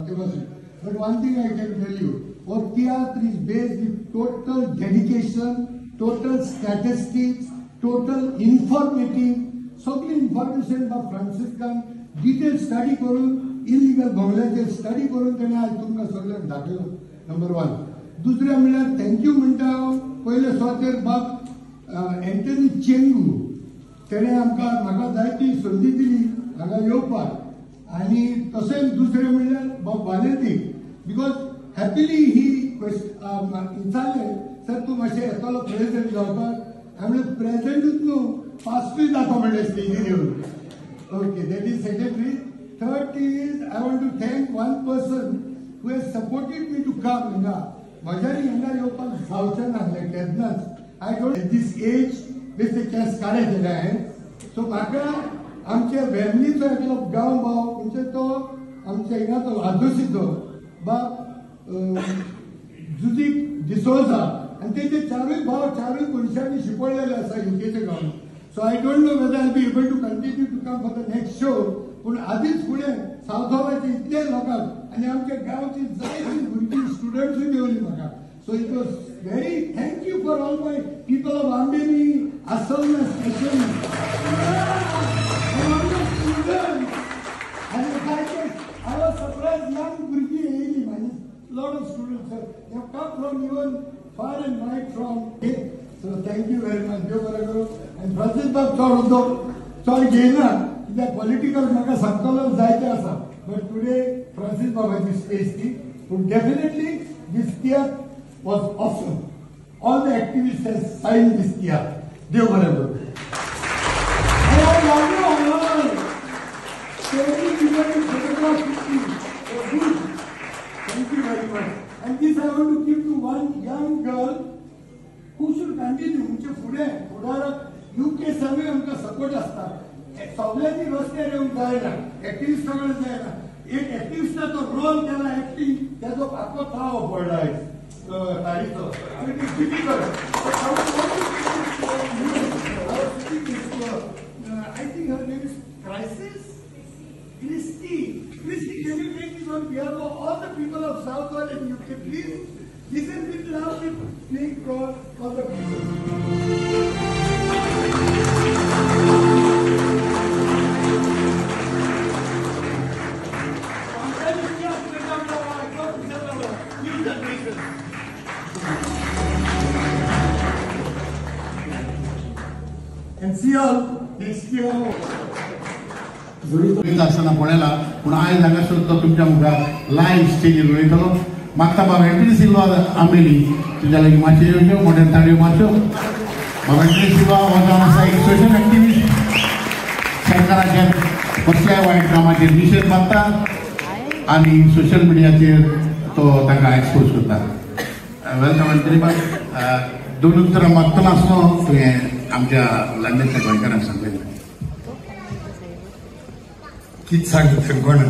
But one thing I can tell you, हो तियात्र is based with total dedication, total statistics, total informative, सगळी information बाब फ्रांसिस्कान detail study करून, illegal बंगल्याचेर study करून तेणें आयज तुमकां सगळ्यांक दाखयलो. Number one. दुसरें म्हणल्यार thank you म्हणटा हांव पयले सुवातेर बाब एंटनी चेंगू, तेणें आमकां म्हाका जायती संदी दिली हांगा येवपाक. आनी तशेंच दुसरें म्हणल्यार बाब वालेंतीक, because happily ही विचारलें, सर तूं मातशें येतलो प्रेजेंट जावपाक? हांवें म्हणलें प्रेजेंटूच न्हू, पास्टूय जाता म्हणलें स्टेजीर येवन. Okay, that is secondary. Third is I want to thank one person who has supported me to come हांगा. म्हज्यानी हांगा येवपाक जावचें नासलें केन्नाच. I don't at this age बेश्टे केंस काळे केले हांवें. सो म्हाका आमच्या फॅमिलीचो एकलो गांव भाव, म्हणजे तो आमच्या हिंगाचो आदोसीचो बाब जुजीक डिसोजा, आनी तेजे चारूय भाव चारूय मनशांनी शिकवलेले आसा युकेच्या गांवांत. So I don't know whether I be able to continue to come for the next show, पूण आदींच फुडें सावथ हॉलाचे इतले लोकांक आनी आमच्या गांवची जायतीं भुरगीं स्टुडंट्सूय मेवली म्हाका. So it was very thank you for all my people of Ambeli, Assolna specially. आनी I was surprise, young भुरगीं येयली म्हाजी, lot of students they have come from even far and wide from. So thank you very much. देव बरें करूं. आनी Francis बाब चड उदक चड घेयना कित्याक पॉलिटिकल म्हाका सांगतलो जायते आसा, बट टुडे फ्रांसीस बाबाची स्पेस ती. पूण डेफिनेटली दीस तियात्र was awesome. All the activists have signed this tiatr. देव बरें करूं. I love you all. Photograph with me. Good. Thank you very much. And this I want to give to one young girl who should continue. म्हणजे फुडें फुडाराक UK सगळे आमकां support आसता. सगळ्यांनी रस्त्यार येवंक जायना, एक्टिविस्टा कडेन जायना. एक एक्टिविस्टाचो रोल केला एक्टींग, तेजो आख्खो ताळो पडला आयज ताळीचो. It is difficult. I think her name is Crisis Christy. Christy, can you take this on behalf of all the people of Southall and UK, please? This has been lovely playing for all the people. And see you all next year. उलयता आसतना पळयला, पूण आयज हांगासर तो तुमच्या मुखार live स्टेजीर उलयतलो. मागता बाब एंटनी सिल्वा आंबेली तुज्या लागीं मातशें येवच्यो, मोठ्यान ताळयो मारच्यो. बाब एंटनी सिल्वा हो जावन आसा एक सोशल एक्टिविस्ट, सरकाराचेर कसल्याय वायट कामाचेर निशेध मारता आनी सोशल मिडियाचेर तो तांकां एक्सपोज करता. Welcome Antony बाब. दोन उतरां मागतना आसतना तुवें आमच्या लंडनच्या गोंयकारांक सांगलें. कितें सांगता कोणा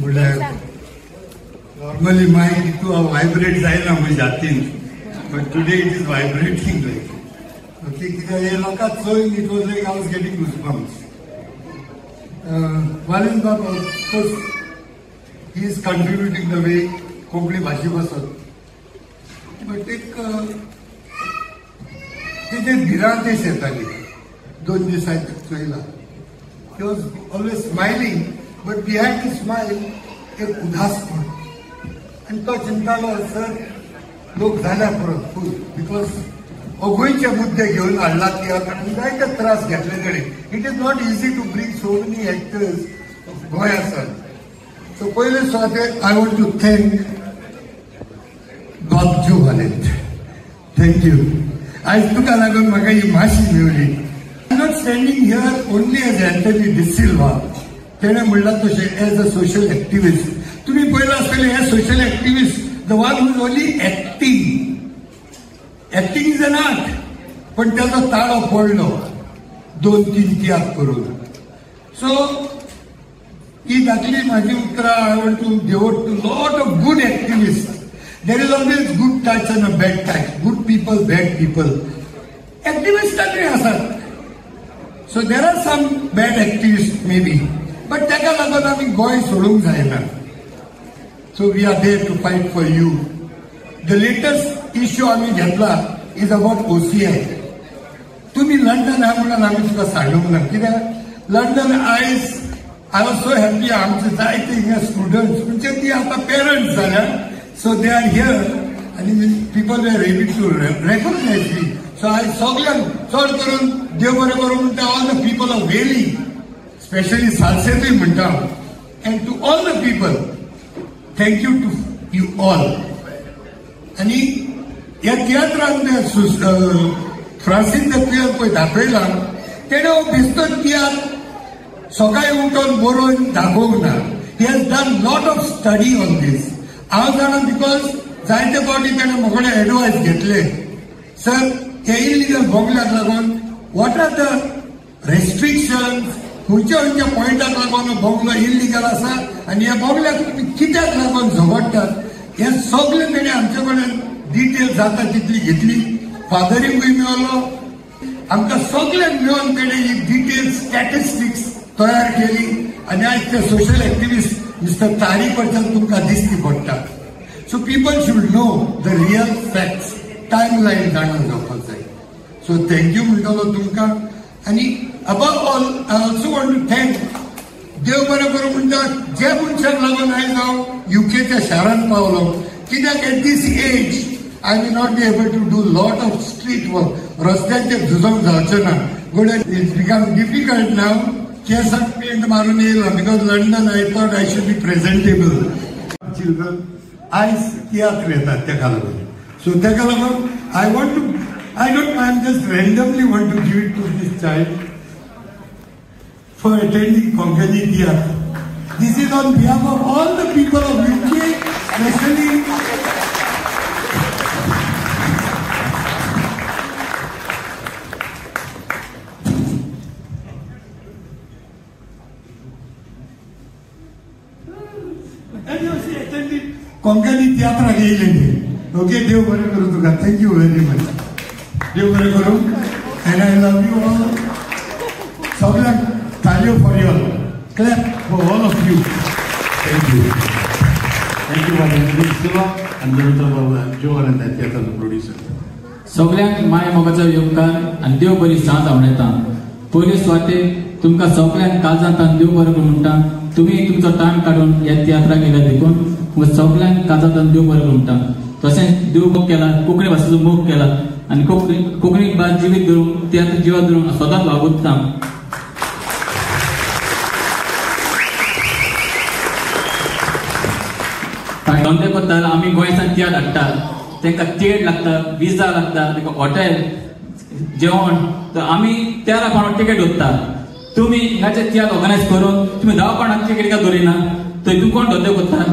म्हणल्यार नॉर्मली मायक इतू व्हायब्रेट जायना म्हज्या हातीन, but today it is vibrating like. Okay, कित्याक हे लोकांक चोयन it was like I was getting goosebumps. Valent Bab of course he is contributing the way Konkani भाशे पासत, बट एक तेजेर भिरांत येताली. दोन दीस हांवें चोयला, he was always smiling, but behind the smile एक उदासपण. आनी तो चिंतालो सर लोक जाल्या परत फूल, because गोंयचे मुद्दे घेवन हाडला तियात्र आनी जायते त्रास घेतले कडेन. It is not easy to bring so many actors गोंया सर. सो पयले सुवातेर I want to thank बाब ज्यो वालेंत. Thank you. आयज तुका लागून म्हाका ही माशी मेवली. I am not standing here only as Anthony D'Silva. तेणें म्हणलां तशें एज अ सोशल एक्टिविस्ट. तुमी पळयलां आसतलें हे social activist, the one who is only acting. Acting is an art, पण त्याचा ताळो पडलो 2-3 तियात्र करून. सो ही दाखली माझी उतरां I want to devote to lot of good activist. There is always good touch and a bad touch, good people, bad people. एक्टिविस्टांनी आसात. So there are some bad activist may be, but ताका लागून आमी गोंय सोडूंक जायना. So we are there to fight for you. The latest issue आमी घेतला is about OCI. तुमी London आहा म्हणून आमी तुका सांगूंक ना, कित्याक लंडन आयज I was so happy. आमचे जायते हिंगा स्टुडंट्स म्हणजे ती आतां पेरंट्स जाल्या, सो they are here आनी people are ready to recognise me. So आयज सगल्यांक चड करून देव बरें करूं म्हणटा all the people of Veli, specially सालसेतूय म्हणटा, and to all the people thank you to you all. आनी ह्या तियात्रान फ्रांसीन तुवें पळय दाखयला तेणें हो बेश्टो तियात्र सकाळी उठून बरोवन दाखोवंक ना. He has done lot of study on this. हांव जाणा because जायते फावटी तेणें म्हजे कडेन एडवायस घेतले, सर हे इलिगल बंगल्याक लागून what are the restrictions, खंयच्या खंयच्या पॉयंटाक लागून बंगलो इलिगल आसा आनी ह्या बंगल्याक तुमी कित्याक लागून झगडटात, हे सगळें तेणें आमचे कडेन डिटेल जाता तितली घेतली. फादरीकूय मेळलो, आमकां सगळ्यांक मेळून तेणें ही डिटेल स्टॅटिस्टिक्स तयार केली आनी आयज ते सोशल एक्टिविस्ट मिस्टर तारीक कडच्यान तुमकां दिसती पडटा. So people should know the real facts, time line जाणून जावपाक जाय. सो thank you म्हणटलो तुमकां. आनी above all I also want to thank देव बरें करूं म्हणटा जे मनशाक लागून आयज हांव युकेच्या शारांत पावलो, कित्याक at this age I may not be able to do lot of street work. रस्त्यांचेर झुजोंक जावचें ना. Good, it's become difficult now. केंसाक पेंट मारून येयला because London I thought I should be presentable. Children आयज तियात्र येतात तेका लागून. सो तेका लागून I want to, I don't, I am just randomly want to give it to this child for attending Konkani tiatr. This is on behalf of all the people of UK, specially Konkani तियात्राक येयले न्ही. Okay, देव बरें करूं तुका. Thank you very much. देव बरें करूं and I love you all. सगळ्यांक ताळयो for you all, clap for all of you. Thank you. Thank you बाबा एंटनी सिल्वा आनी बाबा जोवर आनी तियात्राचो प्रोड्युसर. सगळ्यांक माय मोगाचो येवकार आनी देव बरी सांज आवडटा. पयले सुवातेर तुमकां सगळ्यांक काळजांत देव बरें करूं म्हणटा. तुमी तुमचो टायम काडून ह्या तियात्राक येयल्या देखून सगळ्यांक काळजांत देव बरें करूं म्हणटा. तशेंच देव मोग केला, कोंकणी भाशेचो मोग केला आनी कोंकणी भास जिवीत धरून तियात्र जिवात धरून सदांच वावुरता. धंदे करता आमी गोंयसान तियात्र हाडटा, तांकां तिकेट लागता, विजा लागता, तांकां हॉटेल, जेवण, तर आमी 13 पावंड तिकेट दोवरता. तुमी हांगाचे तियात्र ऑर्गनायज करून तुमी 10 पावंडांची तिकेट काय दवरिना, थंय तुमी कोण धंदे करता?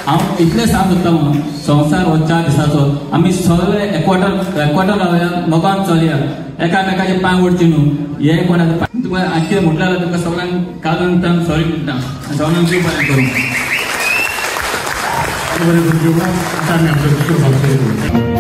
हांव इतलें सांग सोदता म्हणून संवसार हो 4 दिसाचो, आमी सगळे एकवटान रावया, मोगान चलया, एकामेकाचे पांय ओडचे न्हू. हे कोणाचे पांय तुका कितें म्हटलें जाल्यार तुमकां सगळ्यांक काळजांतल्यान सॉरी म्हणटा आनी सगळ्यांक देव बरें करूं. बरें करूं. आमी आमचो दुसरो भाग.